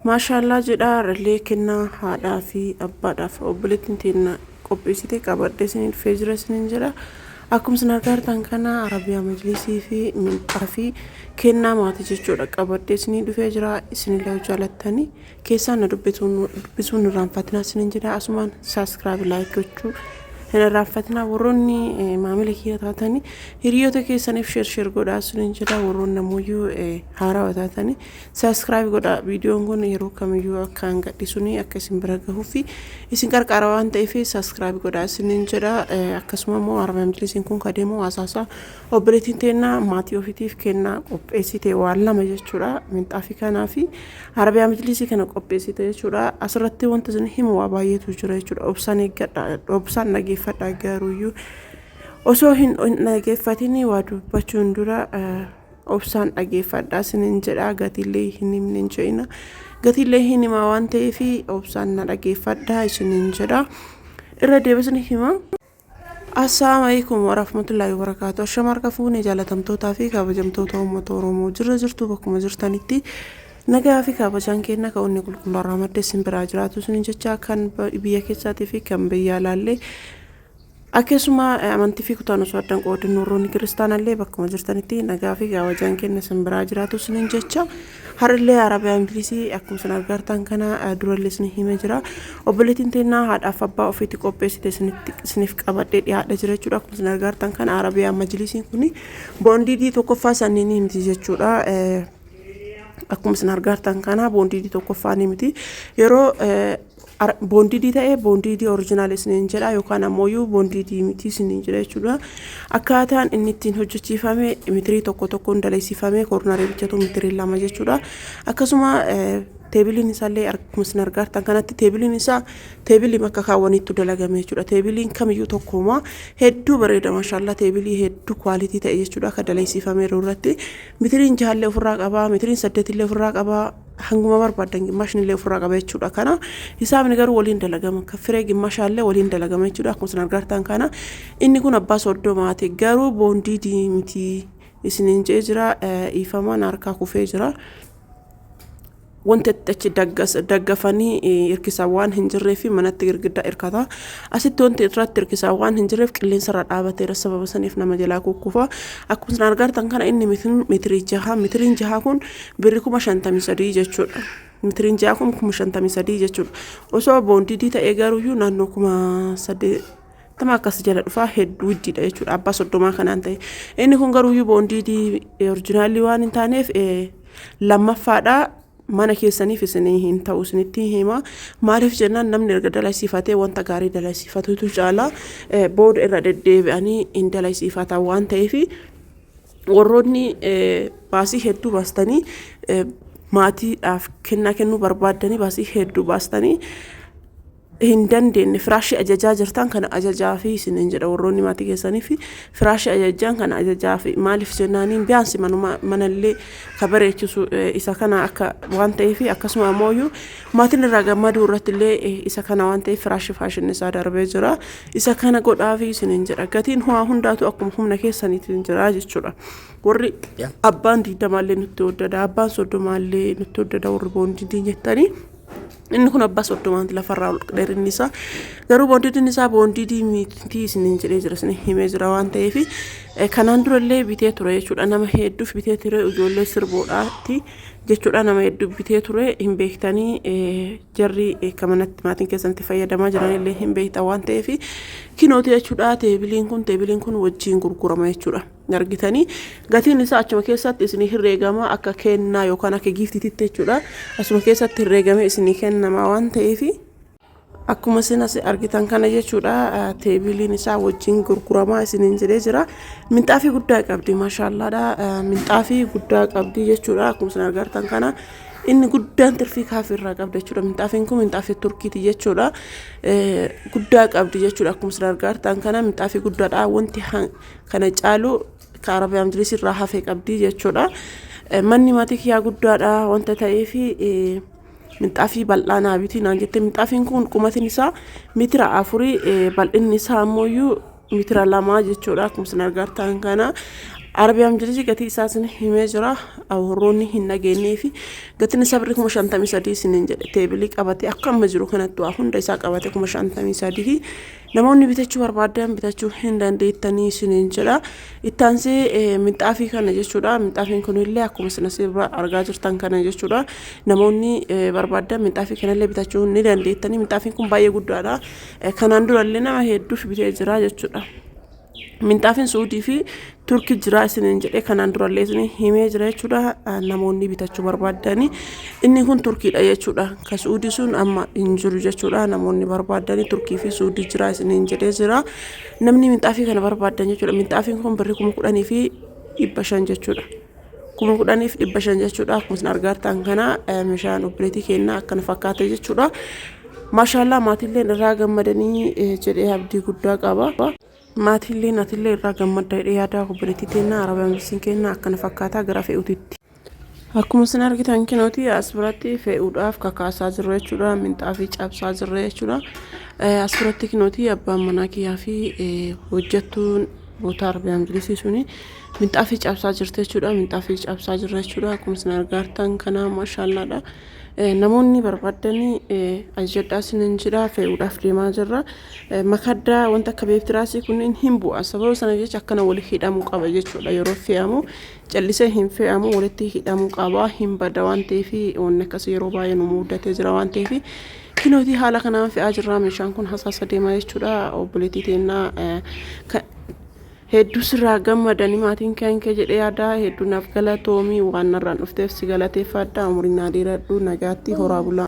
Maashaallaa jedhaa har'allee kennaa haadhaa fi abbaadhaaf obboleettiin teenna qopheessite qabadhee isiniin dhufee jira isiniin jedha. Akkuma isin argaa jirtan kana Arabiyaa Majlisii fi minxaa fi kennaa maatii jechuudha qabadhee isinii dhufee jira. Isinillee yoo jaalattanii keessaan na dubbisuun hin irraanfatinaa isiniin jedha. Asumaan subscribe like gochuu hin irraanfatinaa. Warroonni maamila kiyya taatanii hiriyoota keessaniif share share godhaa isiniin jedha. Warroonni ammoo haarawaa taatanii Subscribe godhaa viidiyoon kun yeroo kamiyyuu akka an gadhiisuun akka isin bira gahuu fi isin qarqaara waan ta'eef subscribe godhaa isiniin jedha. Akkasuma immoo Arabiyaa Majlisiin kun ka deemu asaasaa obboleettiin teennaa maatii ofiitiif kennaa qopheessite waan lama jechuudha. Minxaafii kanaa fi Arabiyaa Majlisii kana qopheessite jechuudha. Asirratti wanta isin himu waa baay'eetu jira jechuudha. Obsaan eeggadha, obsaan dhageeffadha garuuyyuu osoo hin dhageeffatin waa dubbachuun dura obsaan dhageeffadhaa isinin jedha. Gatiillee hin himne hin jedhina, gatiillee hin himaa waan ta'eef obsaan na dhageeffadhaa isinin jedha. Irra deebisni hima. Assalaamu alaikum warahmatullahi wabarakaatu. Ashama harka fuune jaalatamtootaa fi kabajamtoota uummata Oromoo jirra jirtu bakkuma jirtanitti nagaa fi kabajaan keenya kan onni qulqulluu irraa madde isin biraa jiraatu isinin jecha kan biyya keessaatii fi kan biyya alaallee. Akkasuma amantii fi kutaan osoo addan qoodin warroonni kiristaanallee bakkuma jirtanitti nagaa fi kabajaan keenya isin biraa jiraatu isinin jecha. Har'illee Arabiyaa Ingilizii akkuma isin argartan kana durallee isin hime jira. Obboleettiin teennaa haadhaaf abbaa ofiitti qopheessite isiniif qabadhee dhiyaadha jira jechuudha. Akkuma isin argartan kana Arabiyaa Majlisiin kun boondiidii tokkoffaa sanniin himti jechuudha. Akkuma isin argartan kana boondiidii tokkoffaa ni miti. Yeroo boondidii ta'e boondidii original isiniin jedha yookaan ammoo boondidii miti isiniin jedha jechuudha. Akkaataan inni ittiin hojjechiifame mitirii tokko tokkoon daleessifame koornarii bichatu mitirii 2 jechuudha. Akkasuma teebiliin isaallee akkuma isin argartan kanatti teebiliin isaa teebilii bakka kaawwaniittu dalagame jechuudha. Teebiliin kamiyyuu tokkuma hedduu bareeda maashaallaa, teebilii hedduu quality ta'e jechuudha. Akka daleessifame yeroo irratti mitiriin jahaallee ofirraa qaba, mitiriin saddeetillee ofirraa qaba, hanguma barbaadan gimmaashni illee ofirraa qaba jechuudha. Kana hisaabni garuu waliin dalagama, kan firee gimmaashaallee waliin dalagama jechuudha. Akkuma isin argartan kana inni kun abbaa 30ti, garuu boondii miti isiniin jee jira. Dhiifamaan harkaa kufee jira. Wanti achi daggafanii hirkisan waan hin jirree fi manatti girgiddaa hirkata. Asitti wanti irratti hirkisan waan hin jirreef qilleensa irra dhaabateera, sababa saniif nama jalaa kukkufa. Akkuma isin argartan kana inni mitirii 6, mitiriin 6 kun birri 53,000 jechuudha. Mitiriin 6 kun 53,000 jechuudha. Osoo boondidii ta'ee garuuyyuu naannoo 80,000 akkas jala dhufaa, hedduu widdiidha jechuudha abbaa 30 kanaan ta'e. Inni kun garuuyyuu boondidii original waan hin taaneef lammaffaadha. Mana keessaniif isinii hin ta'u isinitti hima. Maaliif jennaan namni erga dalasiifatee wanta gaarii dalasiifatutu caala, booda irra deddeebi'anii hin dalasiifatan waan ta'eef warroonni baasii hedduu baastanii maatiidhaaf kennaa kennuu barbaaddanii baasii hedduu baastanii hin dandeenye firaashii ajajaa jirtan kana ajajaa fi isiniin jedha. Warroonni maatii keessanii fi firaashii ajajaan kana ajajaa fi maaliif jennaaniin biyaansi manuma manallee ka bareechisu isa kana akka waan ta'eef, akkasuma ammoo maatiin irraa gammaduu irratti illee isa kana waan ta'eef firaashii faashinni isaa darbee jira, isa kana godhaa fi isiniin jedha. Gatiin ho'aa hundaatu akkuma humna keessaniitiin jira jechuudha. Warri abbaan 20llee nutti waddada, abbaan 30llee nutti waddada, warri boondii jettanii inni kun abbaa 30ti lafarraa ol dheerinni isaa, garuu boondiin isaa boondii miti isiniin jedhee jira, isin himee jira waan ta'eef. Kanaan durallee bitee ture jechuudha, nama hedduuf bitee ture, ijoollee sirboodhaati jechuudha, nama hedduu bitee ture. Hin beektanii jarri akka manatti maatiin keessanitti fayyadamaa jiranillee hin beektan waan ta'eef kinooti jechuudha. Teebiliin kun wajjiin gurgurama jechuudha. Argitanii gatiin isaa achuma keessatti isinii herreegama, akka kennaa yookaan akka giiftiitti jechuudha. Asuma keessatti herreegame isinii kennama waan ta'eef akkuma isin as argitan kana jechuudha. Teebiliin isaa wajjin gurguramaa isiniin jedhee jira. Minxaafii guddaa qabdi, maashaallaadha, minxaafii guddaa qabdi jechuudha. Akkuma isin argartan kana inni guddaan tirfii kaafii irraa qabda jechuudha. Minxaafiin kun minxaafii Turkiiti jechuudha. Guddaa qabdi jechuudha. Akkuma isin argartan kana minxaafii guddaadha. Wanti kana caalu ka Arabiyaa Majlis irraa hafe qabdi jechuudha. Manni maatii kiyyaa guddaadha wanta ta'eef minxaafii bal'aa naa biti naan jette. Minxaafiin kun qumatiin isaa mitira 4, bal'inni isaa ammoo mitira 2 jechuudha. Akkuma isin argartan kana Arabiyaa Majlisii gatii isaa isin himee jira. Warroonni hin dhageenyee fi gatiin isaa birrii 53,000 isiniin jedhe. Teebilii qabatee akka amma jiru kanatti waa hunda isaa qabatee 53,000. Namoonni bitachuu barbaadan bitachuu hin dandeettanii isiniin jedha. Ittaansee minxaafii kana jechuudha. Minxaafiin kunillee akkuma isin asirra argaa jirtan kana jechuudha. Namoonni barbaadan minxaafii kanallee bitachuu ni dandeettanii. Minxaafiin kun baay'ee guddaadha. Kanaan durallee nama hedduuf bitee jira jechuudha. Minxaafiin Suudii fi Turkii jira isiniin jedhee kanaan durallee isin himee jira jechuudha. Namoonni bitachuu barbaadani. Inni kun Turkiidha jechuudha. Ka Suudii sun amma hin jiru jechuudha. Namoonni barbaadani Turkii fi Suudii jira isiniin jedhee jira. Namni minxaafii kana barbaadan jechuudha. Minxaafiin kun birrii 10,500 jechuudha. 10,500 jechuudha. Akkuma isin argaa jirtan kana meeshaan obboleettii keenyaa akkana fakkaata jechuudha. Maashaallaa maatiilleen irraa gammadanii jedhee abdii guddaa qaba. Maatiilleen atillee irraa gammadda jedhee yaada obboleettii teennaa Arabaa Majlisiin keenna akkana fakkaataa gara fe'uutitti. Akkuma isin argitan kinooti as biratti fe'uudhaaf kakaasaa jirra jechuudha. Minxaafii cabsaa jirra jechuudha. As biratti kinooti abbaan manaa kiyyaa fi hojjettuun boota Arabiyaa Majlisii suni minxaafii cabsaa jirti jechuudha. Minxaafii cabsaa jirra jechuudha. Akkuma isin argaa jirtan kana maashaallaadha. Namoonni barbaaddanii ajajadhaa isinin jedha fe'uudhaaf deemaa jirra. Makaddaa wanta akka beektiraasii kunneen hin bu'a. Sababa sana jecha akkana wali hidhamuu qaba jechuudha. Yeroo fe'amu callisee hin fe'amu walitti hidhamuu qaba. Hin bada waan ta'eef wanni akkasii yeroo baay'ee nu mudatee jira waan ta'eef kinootii haala kanaan fe'aa jirra. Meeshaan kun hasaasa deemaa jechuudha. Obboleettii teennaa Hedduu sirraa gammadani maatiin keenkee jedhee yaada hedduu naaf galatoomi waan narraan dhufteef si galateeffadha umurii naa dheeradhu nagaatti horaa bulaa.